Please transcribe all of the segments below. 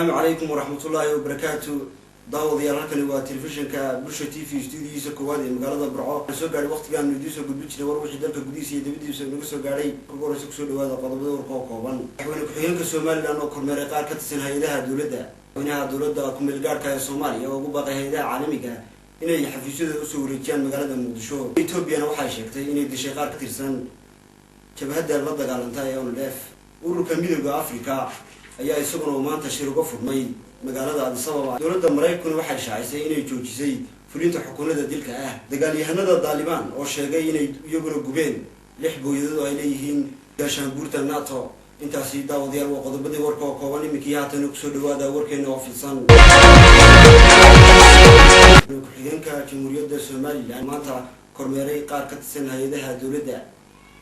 Asalaamu calaykum waraxmatullaahi wabarakaatu. Daawadayaal, halkani waa telefishinka Bulsha TV, stuudiyihiisa koowaad ee magaalada Burco. Waxaan soo gaadhay waqtigaan idiin soo gudbin jiray war wixii dalka gudihiisa iyo dibadiisa naga soo gaadhay. Ugu horeysa, kusoo dhawaada qodobada warka oo kooban. Madaxweyne ku-xigeenka Somaliland oo kormeeray qaar ka tirsan hay-adaha dowladda. Madaxweynaha dowladda ku-meel gaadhka ee Soomaaliya oo ugu baaqay hay-adaha caalamiga inay xafiisyadooda usoo wareejiyaan magaalada Muqdisho. Etoobiyana waxay sheegtay inay dishay qaar ka tirsan jabhadda la dagaalanta ee ONLF. Ururka Midooda Africa ayaa isaguna maanta shir uga furmay magaalada Addis Ababa. Dowladda Maraykankuna waxay shaacisay inay joojisay fulinta xukunada dilka ah. Dagaalyahanada Daalibaan oo sheegay inay iyaguna gubeen lix booyadood oo ay leeyihiin gaashaanbuurta NATO. Intaasi, daawadayaal, waa qodobadii warka oo kooban. Iminkii haatana kusoo dhawaada warkeena oo fidsan. Ku-xigeenka Jamhuuriyadda Somaliland maanta kormeeray qaar ka tirsan hay-adaha dowladda.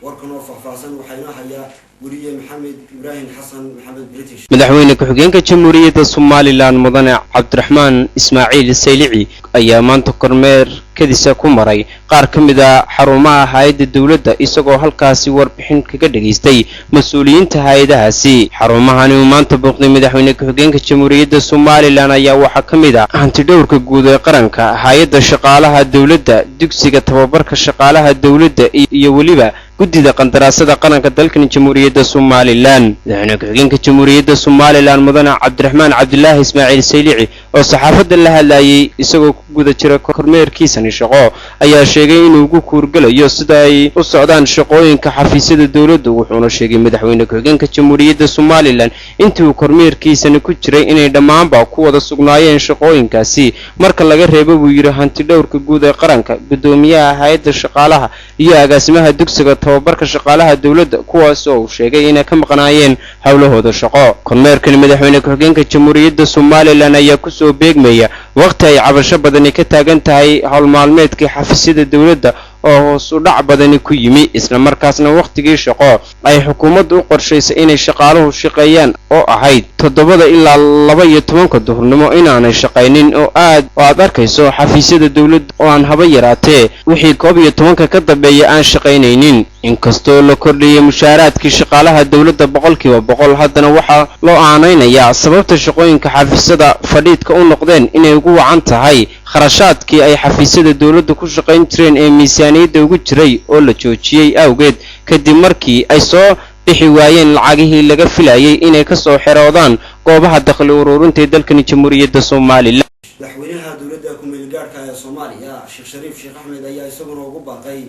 Warkan oo faahfaahsan waxaa inoo hayaa weriye Maxamed Ibraahim Xasan, Maxamed British. Madaxweyne ku-xigeenka Jamhuuriyadda Somaliland, Mudane Cabdiraxmaan Ismaaciil Saylici, ayaa maanta kormeer kadisa ku maray qaar ka mid a xarumaha hay-adda dowladda, isagoo halkaasi warbixin kaga dhagaystay mas-uuliyiinta hay-adahaasi. Xarumahani uu maanta booqday madaxweyne ku-xigeenka Jamhuuriyadda Somaliland ayaa waxaa ka mid ah Hantidhowrka Guud ee Qaranka, Hay-adda Shaqaalaha Dowladda, Dugsiga Tababarka Shaqaalaha Dowladda iyo weliba Guddida Qandaraasada Qaranka dalkan Jamhuuriyadda Somaliland. Madaxweyne ku-xigeenka Jamhuuriyadda Somaliland, Mudane Cabdiraxmaan Cabdilaahi Ismaaciil Saylici, oo saxaafadda la hadlayay isagoo ku guda jira kormeerkiisani shaqo, ayaa sheegay inuu ugu kuurgelayo sida ay u socdaan shaqooyinka xafiisyada dowladdu. Wuxuuna sheegay madaxweyne ku-xigeenka Jamhuuriyadda Somaliland intii uu kormeerkiisani ku jiray inay dhammaanba ku wada sugnaayeen shaqooyinkaasi, marka laga reebo, buu yidhi, Hantidhowrka Guud ee Qaranka, guddoomiyaha hay-adda shaqaalaha iyo agaasimaha dugsiga tababarka shaqaalaha dowladda, kuwaas oo uu sheegay inay ka maqnaayeen howlahooda shaqo. Kormeerkani madaxweyne ku-xigeenka Jamhuuriyadda Somaliland ayaa kusoo beegmaya waqti ay cabasho badani ka taagan tahay howlmaalmeedkii xafiisyada dowladda oo hoos u dhac badani ku yimi, islamarkaasna wakhtigii shaqo ay xukuumaddu u qorshaysay inay shaqaaluhu shaqeeyaan oo ahayd 7-da ilaa 12-ka duhurnimo inaanay shaqaynin, oo aad oo aad arkayso xafiisyada dowladda oo aan haba yaraatee wixii 11-ka ka dambeeya aan shaqaynaynin. Inkastoo la kordhiyey mushaaraadkii shaqaalaha dowladda 100%, haddana waxaa loo aanaynayaa sababta shaqooyinka xafiisyada fadhiidka u noqdeen inay ugu wacan tahay kharashaadkii ay xafiisyada dowladda ku shaqayn jireen ee miisaaniyadda ugu jiray oo la joojiyey awgeed, kadib markii ay soo bixi waayeen lacagihii laga filayay inay kasoo xeroodaan goobaha dakhli ururinta ee dalkani Jamhuuriyadda Somaliland. Madaxweynaha dowladda ku-meel gaadhka ee Soomaaliya, Sheekh Shariif Sheekh Axmed, ayaa isaguna ugu baaqay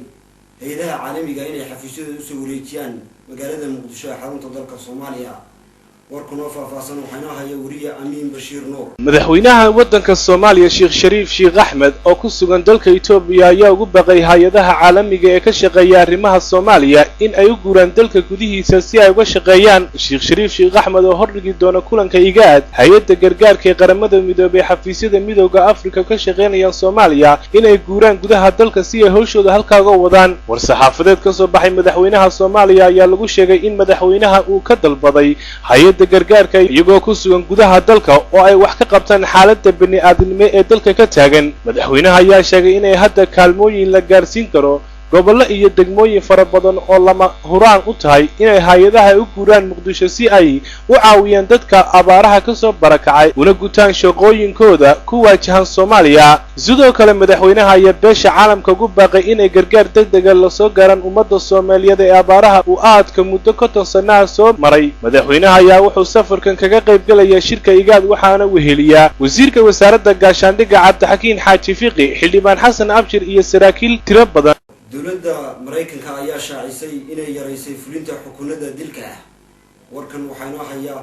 hay-adaha caalamiga inay xafiisyadooda usoo wareejiyaan magaalada Muqdisho ee xarunta dalka Soomaaliya. Warkanoo faahfaahsan waxaa inoo haya weriye Amiin Bashiir Nuur. Madaxweynaha waddanka Soomaaliya, Sheekh Shariif Sheekh Axmed, oo ku sugan dalka Etoobiya, ayaa ugu baqay hay-adaha caalamiga ee ka shaqeeya arrimaha Soomaaliya in ay u guuraan dalka gudihiisa si ay uga shaqeeyaan. Sheekh Shariif Sheekh Axmed oo hordhigi doona kulanka IGAD, hay-adda gargaarka ee Qaramada Midoobay, xafiisyada Midooda Afrika ka shaqaynayaan Soomaaliya, inay guuraan gudaha dalka si ay howshooda halkaa uga wadaan. War-saxaafadeed ka soo baxay madaxweynaha Soomaaliya ayaa lagu sheegay in madaxweynaha uu ka dalbaday hay-adda gargaarka iyagoo ku sugan gudaha dalka oo ay wax ka qabtaan xaaladda bini-aadnimo ee dalka ka taagan. Madaxweynaha ayaa sheegay inay hadda kaalmooyin la gaarsiin karo gobollo iyo degmooyin fara badan, oo lama huraan u tahay inay hay-adaha u guuraan Muqdisho si ay u caawiyaan dadka abaaraha ka soo barakacay, una gutaan shaqooyinkooda ku waajahan Soomaaliya. Sidoo kale madaxweynaha ayaa beesha caalamka ugu baaqay inay gargaar degdega lasoo gaaraan ummadda Soomaaliyeed ee abaaraha uu aadka muddo 50 sannaha soo maray. Madaxweynaha ayaa wuxuu safarkan kaga qayb gelayaa shirka IGAD, waxaana weheliyaa wasiirka wasaaradda gaashaandhigga Cabdixakiin Xaaji Fiqi, xildhibaan Xasan Abshir iyo saraakiil tiro badan. Dowladda Maraykanka ayaa shaacisay inay yaraysay fulinta xukunada dilka ah. Warkan waxaa inoo hayaa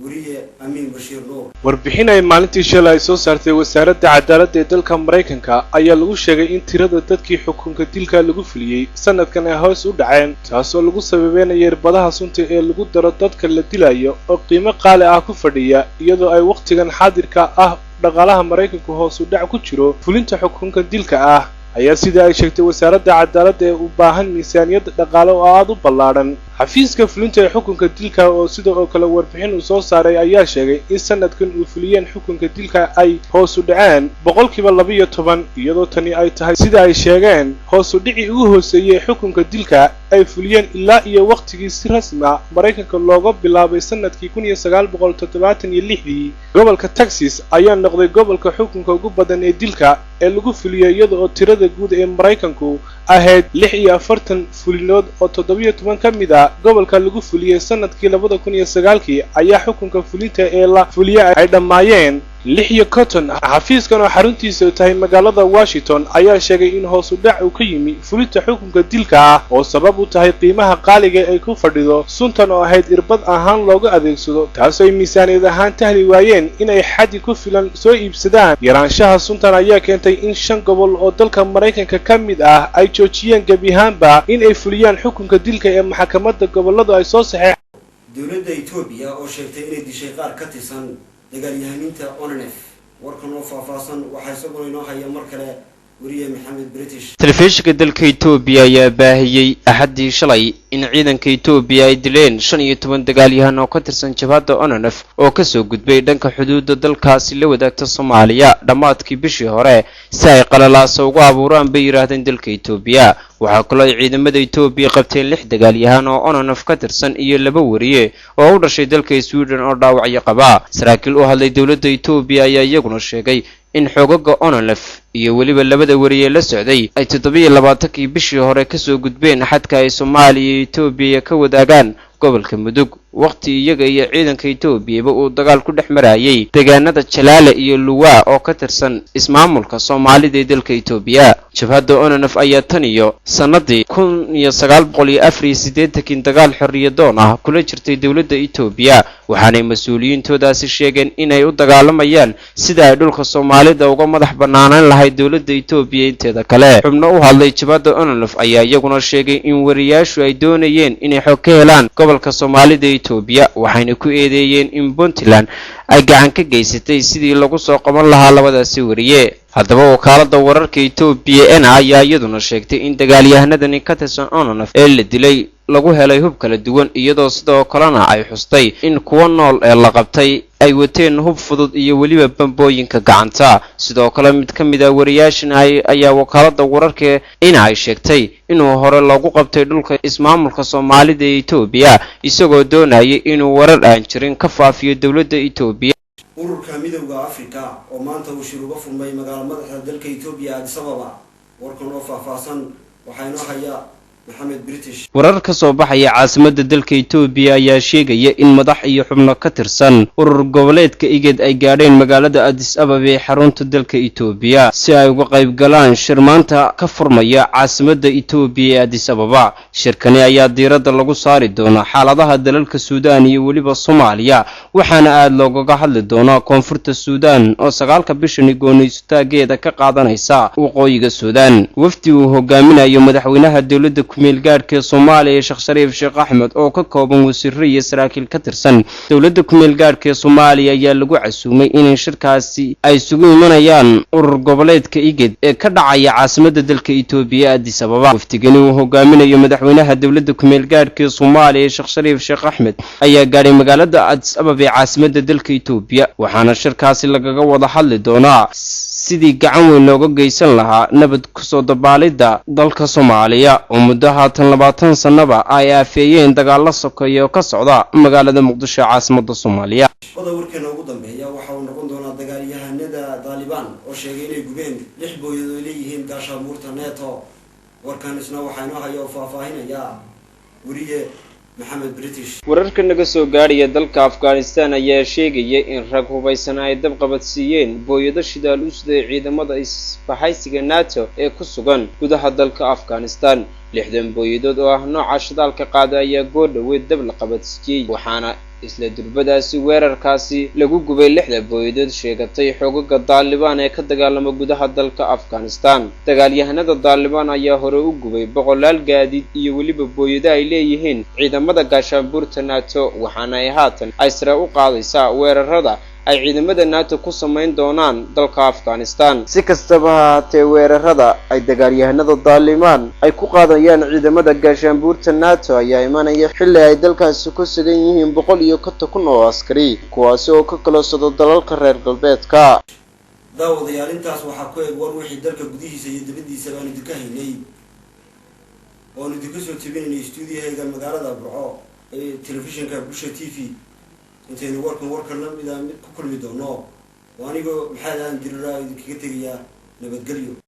weriye Amiin Bashiir Nuur. Warbixin ay maalintii shalay ay soo saartay wasaaradda cadaaladda ee dalka Maraykanka ayaa lagu sheegay in tirada dadkii xukunka dilka lagu fuliyey sanadkan ay hoos u dhaceen, taasoo lagu sababeynaya irbadaha sunta ee lagu daro dadka la dilayo oo qiimo qaali ah ku fadhiya, iyadoo ay wakhtigan xaadirka ah dhaqaalaha Maraykanku hoos u dhac ku jiro. Fulinta xukunka dilka ah ayaa, sida ay sheegtay wasaaradda cadaaladda, ee u baahan miisaaniyad dhaqaale oo aada u ballaadhan. Xafiiska fulinta ee xukunka dilka oo sida oo kale warbixin uu soo saaray ayaa sheegay in sanadkan uu fuliyeen xukunka dilka ay hoos u dhaceen 12%, iyadoo tani ay tahay sida ay sheegeen hoos u dhicii ugu hooseeyey xukunka dilka ay fuliyeen ilaa iyo waqtigii si rasmi ah Maraykanka looga bilaabay sanadkii 1976. Gobolka Texas ayaa noqday gobolka xukunka ugu badan ee dilka ee lagu fuliyey, iyada oo tirada guud ee Maraykanku ahayd 46 fulinood oo 17 ka mid ah gobolka lagu fuliyey. Sanadkii 2009 ayaa xukunka fulinta ee la fuliyey ay dhammaayeen 56. Xafiiskan oo xaruntiisa tahay magaalada Washington ayaa sheegay in hoos u dhac uu ka yimi fulinta xukunka dilka ah oo sabab u tahay qiimaha qaaliga ay ku fadhido suntan oo ahayd irbad ahaan looga adeegsado, taasoo ay miisaaniyad ahaan tahli waayeen inay xaddi ku filan soo iibsadaan. Yaraanshaha suntan ayaa keentay in 5 gobol oo dalka Maraykanka ka mid ah ay joojiyeen gebi ahaanba in ay fuliyaan xukunka dilka ee maxkamadda gobolladu ay soo saxeexeen. Dowladda Etoobiya oo sheegtay inay dishay qaar ka tirsan dagaalyahaniinta ONLF. Warkan oo faahfaahsan waxaa isaguna inoo haya mar kale weriye Maxamed British. Telefishinka dalka Etoobiya ayaa baahiyey Axaddii shalay in ciidanka Etoobiya ay dileen 15 dagaalyahan oo ka tirsan jabhadda ONLF oo kasoo gudbay dhanka xuduudda dalkaasi la wadaagta Soomaaliya dhammaadkii bishii hore, si ay qalalaasa ugu abuuraan bay yidhaahdeen dalka Etoobiya. Waxaa kaloo ay ciidamada Etoobiya qabteen 6 dagaalyahan oo ONLF ka tirsan iyo 2 weriye oo u dhashay dalka Sweden oo dhaawacyo qaba. Saraakiil u hadlay dowladda Etoobiya ayaa iyaguna sheegay in xoogaga ONLF iyo weliba labada weriye la socday ay 27kii bishii hore kasoo gudbeen xadka ay Soomaaliya iyo Etoobiya ka wadaagaan gobolka Mudug, waqti iyaga iyo ciidanka Etoobiyaba uu dagaal ku dhex marayay deegaanada Jalaale iyo Luwaa oo ka tirsan ismaamulka Soomaalida ee dalka Etoobiya. Jabhadda ONLF ayaa tan iyo sanadii 1984 dagaal xorriyadoon ah kula jirtay dowladda Etoobiya, waxaanay mas-uuliyiintoodaasi sheegeen inay u dagaalamayaan sida ay dhulka Soomaalida uga madax banaanaan lahayd dowladda Etoobiya inteeda kale. Xubno u hadlay jabhadda ONLF ayaa iyaguna sheegay in wariyaashu ay doonayeen inay xog ka helaan gobolka Soomaalida Etoobiya, waxayna ku eedeeyeen in Puntland ay gacan ka geysatay sidii lagu soo qaban lahaa labadaasi weriye. Haddaba wakaaladda wararka Etoobiya ena ayaa iyaduna sheegtay in dagaalyahanadani ka tirsan ONLF ee la dilay lagu helay hub kala duwan, iyadoo sidoo kalena ay xustay in kuwa nool ee la qabtay ay wateen hub fudud iyo weliba bambooyinka gacanta. Sidoo kale mid ka mid ah wariyaashan ayaa wakaaladda wararka ina ay sheegtay inuu hore loogu qabtay dhulka ismaamulka Soomaalida ee Etoobiya, isagoo doonayay inuu warar aan jirin ka faafiyo dowladda Etoobiya. Ururka Midowda Africa oo maanta uu shir uga furmay magaalo madaxda dalka Etoobiya, Addis Ababa. Warkan oo faahfaahsan waxaa inoo haya Maxamed British. Warar ka soo baxaya caasimadda dalka Etoobiya ayaa sheegaya in madax iyo xubno ka tirsan urur goboleedka IGAD ay gaadheen magaalada Addis Ababa ee xarunta dalka Etoobiya si ay uga qayb galaan shir maanta ka furmaya caasimadda Etoobiya ee Addis Ababa. Shirkani ayaa diiradda lagu saari doonaa xaaladaha dalalka Suudaan iyo weliba Soomaaliya, waxaana aada loogaga hadli doonaa Koonfurta Suudaan oo 9-ka bishani gooniystaageeda ka qaadanaysa Waqooyiga Suudaan. Wafdi uu hogaaminayo madaxweynaha dowladda kumeel gaadhka Soomaaliya Sheekh Shariif Sheekh Axmed oo ka kooban wasiiro iyo saraakiil ka tirsan dowladda kumeel gaadhka ee Soomaaliya ayaa lagu casuumay inay shirkaasi ay isugu imanayaan urur goboleedka IGAD ee ka dhacaya caasimadda dalka Etoobiya, Addis Ababa. Wafdigani uu hogaaminayo madaxweynaha dowladda kumeel gaadhka ee Soomaaliya Sheekh Shariif Sheekh Axmed ayaa gaadhay magaalada Addis Ababa ee caasimadda dalka Etoobiya, waxaana shirkaasi lagaga wada hadli doonaa sidii gacan weyn looga geysan lahaa nabad kusoo dabaalidda dalka Soomaaliya oo muddo haatan 20 sanaba ay aafeeyeen dagaalo sokeeya oo ka socda magaalada Muqdisho ee caasimadda Soomaaliya. Qodob warkeena ugu dambeeya waxa uu noqon doonaa dagaalyahanada Daalibaan oo sheegay inay gubeen 6 booyad oo ay leeyihiin gaashaabuurta NATO. Warkan isna waxaa inoo haya oo faahfaahinaya weriye Maxamed British. Wararka naga soo gaadhaya dalka Afghanistan ayaa sheegaya in rag hubaysan ay dab qabadsiiyeen booyado shidaal u siday ciidamada isbahaysiga NATO ee ku sugan gudaha dalka Afghanistan. 60 booyadood oo ah nooca shidaalka qaada ayaa goor dhoweed dab la qabadsiiyey, waxaana isla durbadaasi weerarkaasi lagu gubay 6da booyadood sheegatay xoogaga Daalibaan ee ka dagaalama gudaha dalka Afghanistan. Dagaalyahanada Daalibaan ayaa hore u gubay boqolaal gaadiid iyo weliba booyado ay leeyihiin ciidamada gaashaanbuurta NATO, waxaana ay haatan ay sare u qaadaysaa weerarada ay ciidamada NATO ku samayn doonaan dalka Afghanistan. Si kastaba ha ahaatee, weerarada ay dagaalyahanada Daalimaan ay ku qaadayaan ciidamada gaashaanbuurta NATO ayaa imanaya xilli ay dalkaasi ku sugan yihiin 150,000 oo askari, kuwaasi oo ka kala socda dalalka reer galbeedka. Daawadayaal, intaas waxaa ku eg war wixii dalka gudihiisa iyo dibaddiisa baanu idinka haynay oonu idinka soo tebinaynay stuudiyahayga magaalada Burco ee telefishinka Bulsha TV. Intaynu warkan warkan la mida mid ku kulmi doono oo anigoo Maxamed Aadan Diriraa idinkaga tegayaa nabadgelyo.